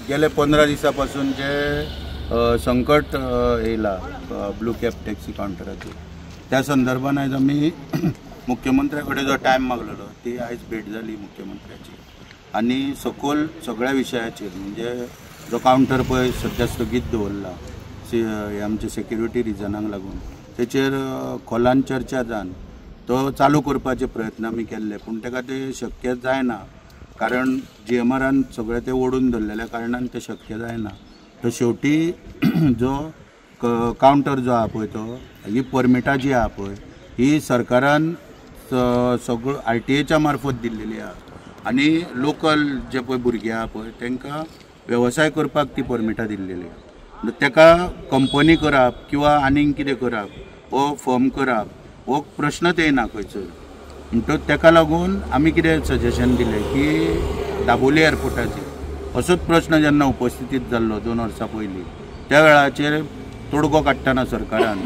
गेले 15 दिसां पासून जे संकट येयला ब्लू कॅब टॅक्सी कावंटराचेर त्या संदर्भान आयज आमी मुख्यमंत्र्या कडेन जो टायम मागलेलो ती आयज भेट जाली मुख्यमंत्र्याची आनी सखोल सगळ्या विशयाचेर म्हणजे जो कावंटर पळय सद्या स्थगीत दवरला आमचे सेक्युरिटी रिजनांक लागून तेचेर खोलान चर्चा जावन तो चालू करपाचे प्रयत्न आमी केल्ले पूण ताका ते शक्य जायना कारण जीएमआरान सगळें ते ओडून धरलेल्या कारणान ते शक्य जायना. तो शेवटी जो कावंटर जो आहा पळय तो ही परमिटां जी आहा पळय ही सरकारान सगळो आरटीएच्या मार्फत दिल्लेली आहा आनी लोकल जे पळय भुरगे आहा पळय तांकां वेवसाय करपाक ती परमिटां दिल्लेली आहा. ताका कंपनी करप किंवा आनीक कितें करप वो फर्म करप हो प्रश्नच येना खंयसर. म्हणटकच ताका लागून आमी कितें सजेशन दिलें की दाबोली एअरपोर्टाचेर असोच प्रश्न जेन्ना उपस्थितीत जाल्लो 2 वर्सां पयलीं त्या वेळाचेर तोडगो काडटना सरकारान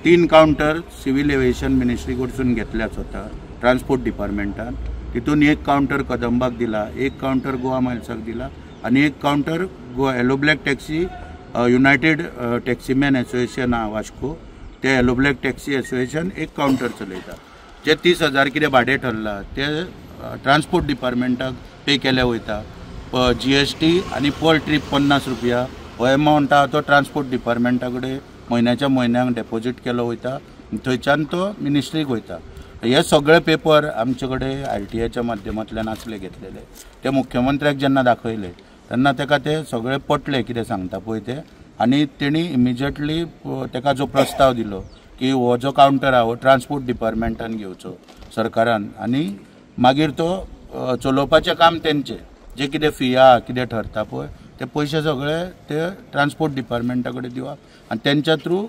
3 कावंटर सिव्हील एव्हिएशन मिनिस्ट्री कडसून घेतल्या स्वता ट्रान्सपोर्ट डिपार्टमेंटान. तितून 1 कावंटर कदंबाक दिला, 1 कावंटर गोवा मायल्साक दिला आनी 1 counter Goa yellow black taxi united taximan association आहा वास्को ते येलो ब्लॅक टॅक्सी एसोसिएशन 1 कावंटर चलयता. जे 30,000 कितें भाडें ठरलां ते ट्रान्सपोर्ट डिपार्टमेंटाक पे केले वयता. जीएसटी आनी पर ट्रीप 50 रुपया हो एमावंट आहा तो ट्रान्सपोर्ट डिपार्टमेंटा कडेन म्हयन्याच्या म्हयन्याक डेपोजीट केलो वयता, थंयच्यान तो मिनिस्ट्रीक वयता. हे सगळे पेपर आमचे कडेन आरटीआयच्या माध्यमांतल्यान आसले घेतलेले ते मुख्यमंत्र्याक जेन्ना दाखयले तेन्ना ताका ते सगळे पटले कितें सांगता पळय ते आनी तेणी इमिजिएटली ताका जो प्रस्ताव दिलो की हो जो कावंटर आहा हो ट्रान्सपोर्ट डिपार्टमेंटान घेवचो सरकारान आनी मागीर तो चलोवपाचें काम तेंचें, जे कितें फी आहा कितें ठरता पळय ते पयशे सगळे ते ट्रान्सपोर्ट डिपार्टमेंटा कडेन दिवप आनी तेंच्या थ्रू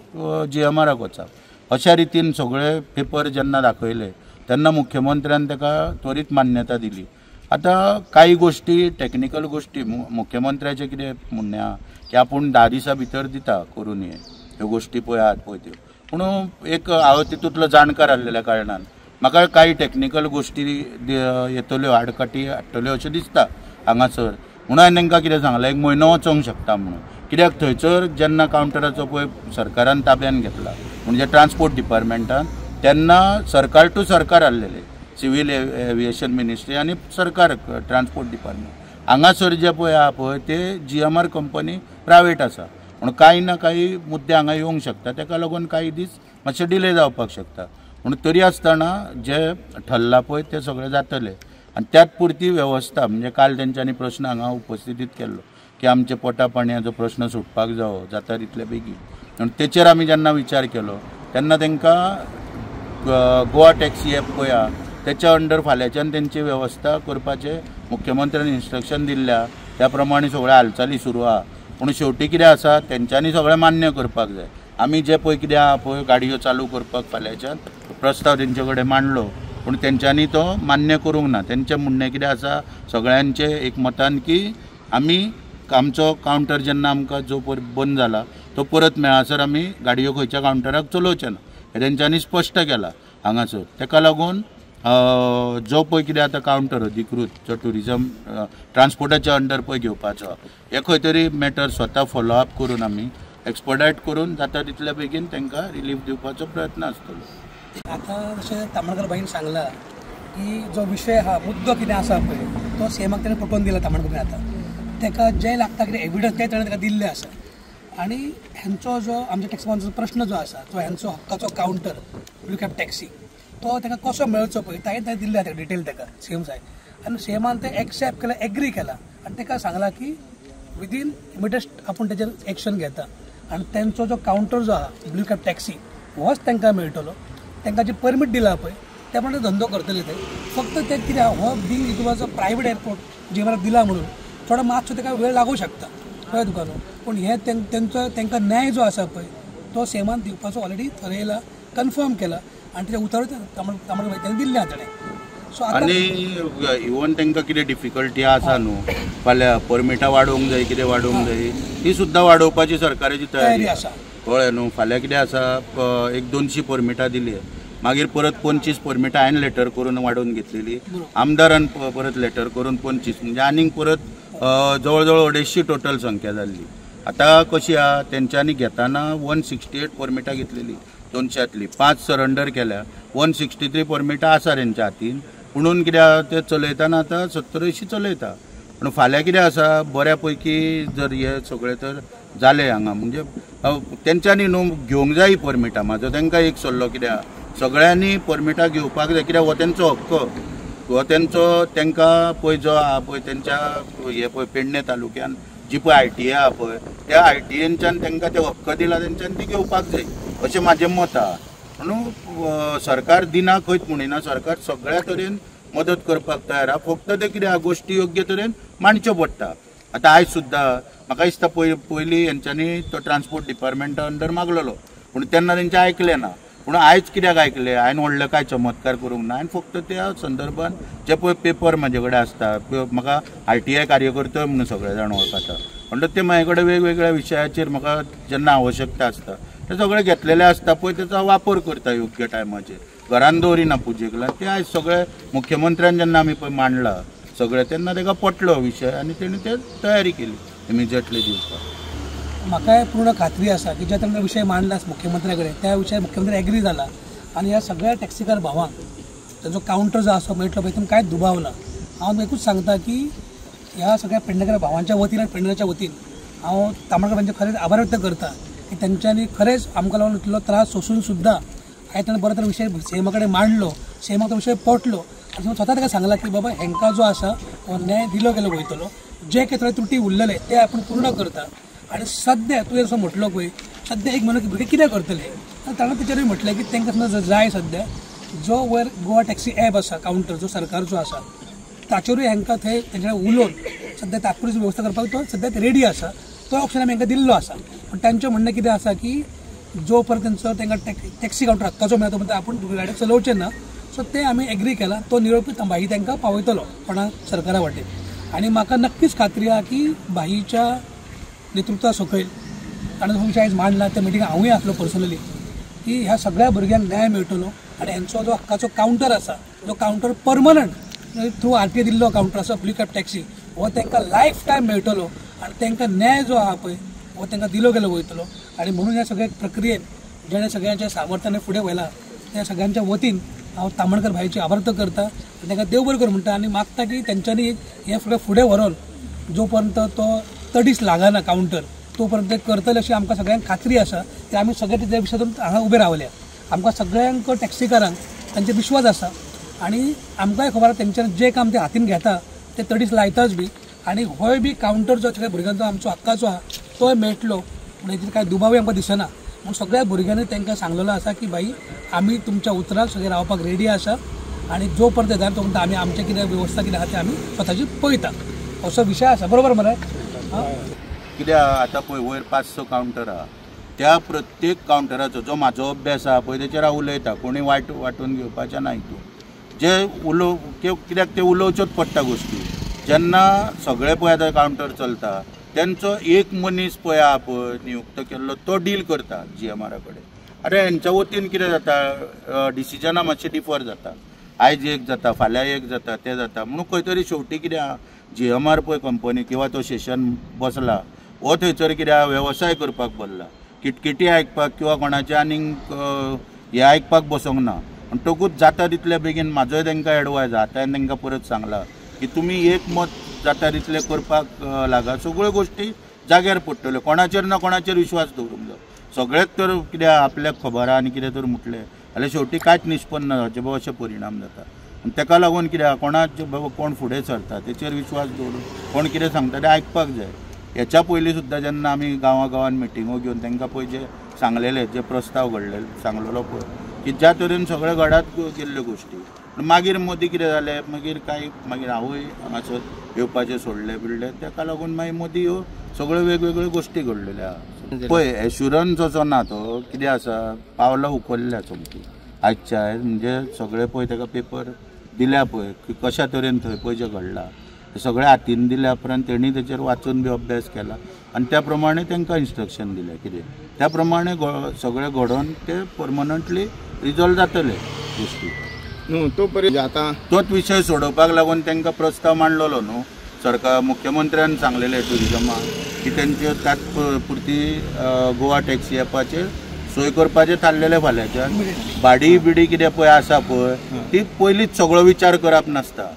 जीएमआराक वचप. अशा रितीन सगळे पेपर जेन्ना दाखयले तेन्ना मुख्यमंत्र्यान ताका त्वरीत मान्यता दिली. आतां कांय गोश्टी टॅक्निकल गोश्टी मुख्यमंत्र्याचें कितें म्हणणें आहा की आपूण 10 दिसां भितर दिता करून हे ह्यो गोश्टी पळय आहात पळय त्यो, पूण एक हांव तितूंतलो जाणकार आसलेल्या कारणान म्हाका कांय टॅक्निकल गोश्टी येतल्यो आडकाठी हाडटल्यो अशें दिसता हांगासर. म्हणून हांवें तांकां कितें सांगलें 1 म्हयनो वचोंक शकता म्हणून, कित्याक थंयसर जेन्ना कावंटराचो पळय सरकारान ताब्यान घेतला म्हणजे ट्रान्सपोर्ट डिपार्टमेंटान तेन्ना सरकार टू सरकार आसलेलें सिव्हील एव्हिएशन मिनिस्ट्री आनी सरकार ट्रान्सपोर्ट डिपार्टमेंट. हांगासर जे पळय आहा पळय ते जीएमआर कंपनी प्रायवेट आसा म्हणून कांय ना कांय मुद्दे हांगा येवंक शकता, ताका लागून कांय दीस मातशे डिले जावपाक शकता. म्हणून तरी आसतना जे ठरलां पळय ते सगळें जातलें आनी त्याच पुरती वेवस्था म्हणजे काल तेंच्यांनी प्रश्न हांगा उपस्थितीत केल्लो की आमचे पोटा पाणयाचो प्रश्न सुटपाक जावो जाता तितले बेगीन, आनी तेचेर आमी जेन्ना विचार केलो तेन्ना तांकां गोवा टॅक्सी एप पळय आहा तेच्या अंडर फाल्यांच्यान तेंची वेवस्था करपाचें मुख्यमंत्र्यान इन्स्ट्रक्शन दिल्ल्या त्या प्रमाणे सगळ्यो हालचाली सुरू आहा. पूण शेवटी कितें आसा तेंच्यांनी सगळें मान्य करपाक जाय. आमी जे पळय कितें आहा पळय गाडयो चालू करपाक फाल्यांच्यान प्रस्ताव तेंचे कडेन मांडलो पूण तेंच्यांनी तो मान्य करूंक ना. तेंचें म्हणणें कितें आसा सगळ्यांचें एकमतान की आमी आमचो कावंटर जेन्ना आमकां जो पळय बंद जाला तो परत मेळासर आमी गाडयो खंयच्या कावंटराक चलोवचे ना हें तेंच्यांनी स्पश्ट केलां हांगासर. ताका लागून जो पळय कितें आतां कावंटर अधिकृत जो ट्युरिजम ट्रान्सपोर्टाच्या अंडर पळय घेवपाचो हे खंय तरी मॅटर स्वता फॉलोअप करून आमी एक्सपर्डायट करून जाता तितल्या बेगीन तांकां रिलीफ दिवपाचो प्रयत्न आसतलो. आतां जशें तामणकर भाईन सांगलां की जो विशय आहा मुद्दो कितें आसा पळय तो सीएमाक ताणें पटोवन दिला तामणकर. आतां ताका जें लागता कितें एविडन्स तें ताणें ताका दिल्लें आसा आनी हेंचो जो आमच्या टॅक्सीमानाचो प्रश्न जो आसा जो हेंचो हक्काचो कावंटर ब्लू कॅब टॅक्सी तो ताका कसो मेळचो पळय ताणें ताणें दिल्लें आसा डिटेल ताका सीएम साहेब आनी सीएमान तें एक्सेप्ट केलें एग्री केलां आनी ताका सांगलां की विदीन इमिडिएट आपूण तेजेर एक्शन घेता आनी तेंचो जो कावंटर जो आहा ब्लू कॅब टॅक्सी होच तांकां मेळटलो. तांकां जे परमीट दिला पळय त्या प्रमाणे धंदो करतले ते. फक्त ते कितें आहा हो being it was a private airport जीएमआराक दिला म्हणून थोडो मातसो ताका वेळ लागूं शकता कळ्ळें तुका न्हू. पूण हें तेंचो तांकां न्याय जो आसा पळय तो सीएमान दिवपाचो ऑलरेडी थरयला कन्फर्म केला आनी तेजें उतरूय तामणकर भाई ताणें दिल्लें आहा ताणें. सो आनी इवन तांकां कितें डिफिकल्टी आसा न्हू फाल्यां परमिटां वाडोवंक जाय कितें वाडोवंक जाय ती सुद्दां वाडोवपाची सरकाराची तयारी आसा कळ्ळें न्हू. फाल्यां कितें आसा एक 200 परमिटां दिली मागीर परत 25 परमिटां हांवें लेटर करून वाडोवन घेतलेली, आमदारान परत लेटर करून 25 म्हणजे आनीक परत जवळ जवळ 250 टोटल संख्या जाल्ली. आतां कशी आहा तेंच्यांनी घेताना 168 परमिटां घेतलेली, 200तली 5 सरंडर केल्या, 163 परमिटां आसा तेंच्या हातीन. पुणून कित्याक ते चलयतना आतां 70-80 चलयता. पूण फाल्यां कितें आसा बऱ्या पैकी जर हे सगळें तर जालें हांगा म्हणजे तेंच्यांनी न्हू घेवंक जाय परमिटां. म्हाजो तेंकां एक सल्लो कित्याक सगळ्यांनी परमिटां घेवपाक जाय, कित्याक हो तेंचो हक्क, हो तेंचो तेंकां पळय जो आहा पळय तेंच्या हे पळय पेडणे तालुक्यान जी पळय ITA आहा पळय त्या ITAनच्यान तेंकां ते हक्क दिला, तेंच्यांनी ती घेवपाक जाय अशें म्हाजें मत आहा. म्हणून सरकार दिना खंयच म्हणिना, सरकार सगळ्या तरेन मदत करपाक तयार आहा, फक्त ते कितें आहा गोश्टी योग्य तरेन मांडच्यो पडटा. आतां आयज सुद्दां म्हाका दिसता पयलीं हेंच्यांनी तो ट्रान्सपोर्ट डिपार्टमेंटा अंडर मागलेलो, पूण तेन्ना तेंचें आयकलें ना. पूण आयज कित्याक आयकलें, हांवें व्हडलें कांय चमत्कार करूंक ना. हांवें फक्त त्या संदर्भान जे पळय पेपर म्हाजे कडेन आसता, म्हाका RTI कार्यकर्तो म्हणून सगळे जाण वळखता, म्हणटकच ते म्हाजे कडेन वेगवेगळ्या विशयाचेर म्हाका जेन्ना आवश्यकता आसता ते सगळे घेतलेले आसता पळय, तेचो वापर करता योग्य टायमाचेर, घरान दवरिना पुजेक लागून. ते आयज सगळे मुख्यमंत्र्यान जेन्ना आमी पळय मांडला सगळें तेन्ना ताका पटलो विशय आनी तेणी ते तयारी केली इमिजिएटली दिवपाक. म्हाका पूर्ण खात्री आसा की ज्या तांणी विशय मांडला मुख्यमंत्र्या कडेन त्या विशयार मुख्यमंत्री एग्री जाला आनी ह्या सगळ्या टॅक्सीकार भावांक तांचो कावंटर जो आसा मेळटलो पळय तितून कांयच दुबाव ना. हांव एकूच सांगता की ह्या सगळ्या पेडणेकर भावांच्या वतीन आनी पेडणेच्या वतीन हांव तामणकर भावांचे खरेंच आभार व्यक्त करता की तेंच्यांनी खरेंच आमकां लागून इतलो त्रास सोंसून सुद्दां आयज ताणें बरो तरेन विशय सीएमा कडेन मांडलो, सीएमाक तो विशय पटलो आनी स्वता ताका सांगलां की बाबा हेंकां जो आसा हो न्याय दिलो गेलो वयतलो, जे कितें थोडे त्रुटी उरलेले ते आपूण पूर्ण करता. आनी सद्या तुवें जसो म्हटलो पळय सद्या एक म्हणून की भुरगे कितें करतले, ताणें तेचेरूय म्हटलें की तांकां समज जाय सद्या जो वयर गोवा टॅक्सी एप आसा कावंटर जो सरकारचो आसा ताचेरूय हांकां थंय तेंच्या उलोवन सद्या तात्पुरती वेवस्था करपाक तो सद्या रेडी आसा, तो ऑप्शन आमी हांकां दिल्लो आसा. पूण तांचें म्हणणें कितें आसा की जो पर्यंत तेंचो तांकां टॅक्सी कावंटर हक्काचो मेळटा तो पर्यंत आपूण गाडी चलोवचें ना. सो ते आमी एग्री केला, तो निरोप भाई तांकां पावयतलो कोणा सरकारा वाटेन. आनी म्हाका नक्कीच खात्री आहा की भाईच्या नेतृत्वा सकयल ताणें जो विशय आयज मांडला त्या मिटिंगाक हांवूय आसलो पर्सनली की ह्या सगळ्या भुरग्यांक न्याय मेळटलो आनी हेंचो जो हक्काचो कावंटर आसा जो कावंटर परमनंट थ्रू RTA दिल्लो कावंटर आसा ब्लू कॅब टॅक्सी हो तांकां लायफ टायम मेळटलो आनी तांकां न्याय जो आहा पळय हो तांकां दिलो गेलो वयतलो. आनी म्हणून ह्या सगळ्या प्रक्रियेन जेणे सगळ्यांच्या सामर्थ्याने फुडें व्हेला त्या सगळ्यांच्या वतीन हांव तामणकर भाईची आभार व्यक्त करता आनी तांकां देव बरें कर म्हणटा आनी मागता की तेंच्यांनी हें फुडें फुडें व्हरोन जो पर्यंत तो तडीस लागना कावंटर तो पर्यंत करतले अशी आमकां सगळ्यांक खात्री आसा की आमी सगळे त्या विशयातून हांगा उबे रावल्या. आमकां सगळ्यांक टॅक्सीकारांक तांचेर विश्वास आसा आनी आमकांय खबर आसा तेंच्यानी जें काम ते हातीन घेता ते तडीस लायताच बी आनी होय बी कावंटर जो सगळ्या भुरग्यांचो आमचो हक्काचो आहा तोय मेळटलो म्हण हेजेर कांय दुबावूय आमकां दिसना. म्हूण सगळ्या भुरग्यांनी तांकां सांगलेलो आसा की भाई आमी तुमच्या उतराक सगळे रावपाक रेडी आसा आनी जो पर्यंत येता तो पर्यंत आमी आमचें कितें वेवस्था कितें आहा ते आमी स्वताची पळयता असो विशय आसा. बरोबर मरे? कित्याक आतां पळय वयर 5-6 कावंटर आहा, त्या प्रत्येक कावंटराचो जो म्हाजो अभ्यास आहा पळय तेचेर हांव उलयता, कोणी वायट वांटून घेवपाचें ना हितून. जे कित्याक ते उलोवच्योच पडटा गोश्टी. जेन्ना सगळे पळय आतां कावंटर चलता तेंचो एक मनीस पळय आहा पळय नियुक्त केल्लो तो डील करता GMR कडेन. आतां हेंच्या वतीन कितें जाता डिसिजनां मातशें डिफर जाता, आयज एक जाता फाल्यां एक जाता तें जाता, म्हणून खंय तरी शेवटी कितें आहा GMR पळय कंपनी किंवा तो स्टेशन बसला हो थंयसर कितें आहा वेवसाय करपाक बसला, किटकिटी आयकपाक किंवा कोणाचें आनीक हें आयकपाक बसोंक ना. म्हणटकूच जाता तितले बेगीन म्हाजोय तांकां एडवायज आतां हांवें तांकां परत सांगलां की तुमी एक मत जाता तितलें करपाक लागा, सगळ्यो गोश्टी जाग्यार पडटल्यो, कोणाचेर ना कोणाचेर विश्वास दवरूंक जाय. सगळेच तर कितें आपल्याक खबर आहा आनी कितें तर म्हटलें जाल्यार शेवटी कांयच निष्पन्न जावचें बाबा अशें परिणाम जाता. आनी ताका लागून कितें कोणाचे बाबा कोण फुडें सरता तेचेर विश्वास दवरून कोण कितें सांगता तें आयकपाक जाय. हेच्या पयलीं सुद्दां जेन्ना आमी गांवा गांवान मिटिंगो घेवन तांकां पळय जे सांगलेले जे प्रस्ताव घडलेले सांगलेलो पळय की ज्या तरेन सगळे घडात गेल्ल्यो गोश्टी. मागीर मदीं कितें जालें मागीर कांय मागीर हांवूय हांगासर येवपाचें सोडलें बिडलें, ताका लागून मागीर मदीं ह्यो सगळ्यो वेगवेगळ्यो गोश्टी घडलेल्यो आहा. पळय एश्युरन्स असो ना तो कितें आसा पावलां उखल्ल्या सोमती आयच्या आयज, म्हणजे सगळे पळय ताका पेपर दिल्या पळय की कशा तरेन थंय पळय जें घडलां सगळें हातीन दिल्या उपरांत तेणी तेचेर वाचून बी अभ्यास केला आनी त्या प्रमाणे तांकां इन्स्ट्रक्शन दिलें कितें त्या प्रमाणे सगळें घडोवन ते परमनंटली रिजॉल्व जातले गोश्टी. न्हू तो पर्यंत आतां तोच विशय सोडोवपाक लागून तांकां प्रस्ताव मांडलेलो न्हू सरकार मुख्यमंत्र्यान सांगलेलें टुरिजमाक की तेंचे तात्पुरती गोवा टॅक्सी ॲपाचेर सोय करपाचें थारलेलें फाल्यांच्यान. भाडी बिडी कितें पळय आसा पळय ती पयलींच सगळो विचार करप नासता,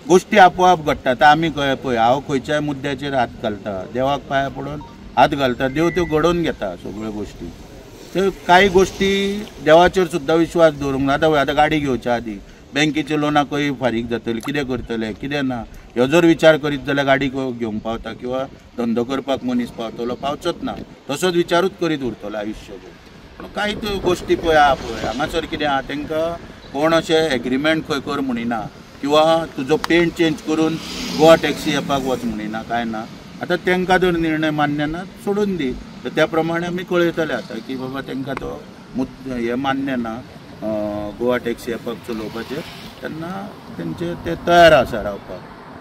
गोश्टी आपोआप घडटा. आतां आमी पळय हांव खंयच्याय मुद्द्याचेर हात घालता, देवाक पांया पडून हात घालता, देव त्यो घडोवन घेता सगळ्यो गोश्टी. तर कांय गोश्टी देवाचेर सुद्दां विश्वास दवरूंक ना. आतां आतां गाडी घेवच्या आदी बँकेचे लोनां खंय फारीक जातली, कितें करतले कितें ना ह्यो जर विचार करीत जाल्यार गाडी घेवंक पावता किंवा धंदो करपाक मनीस पावतलो, पावचोच ना, तसोच विचारूच करीत उरतलो आयुश्यभर. पूण कांय त्यो गोश्टी पळय आहा पळय हांगासर कितें आहा, तांकां कोण अशें एग्रीमेंट खंय कर म्हणिना किंवा तुजो पेंट चेंज करून गोवा टॅक्सी ॲपाक वच म्हणिना, कांय ना. आतां तांकां जर निर्णय मान्य ना सोडून दी, तर त्या प्रमाणे आमी कळयतले आतां की बाबा तांकां तो हें मान्य ना गोवा टॅक्सी ॲपाक चलोवपाचें, तेन्ना तेंचे ते तयार आसा रावपाक.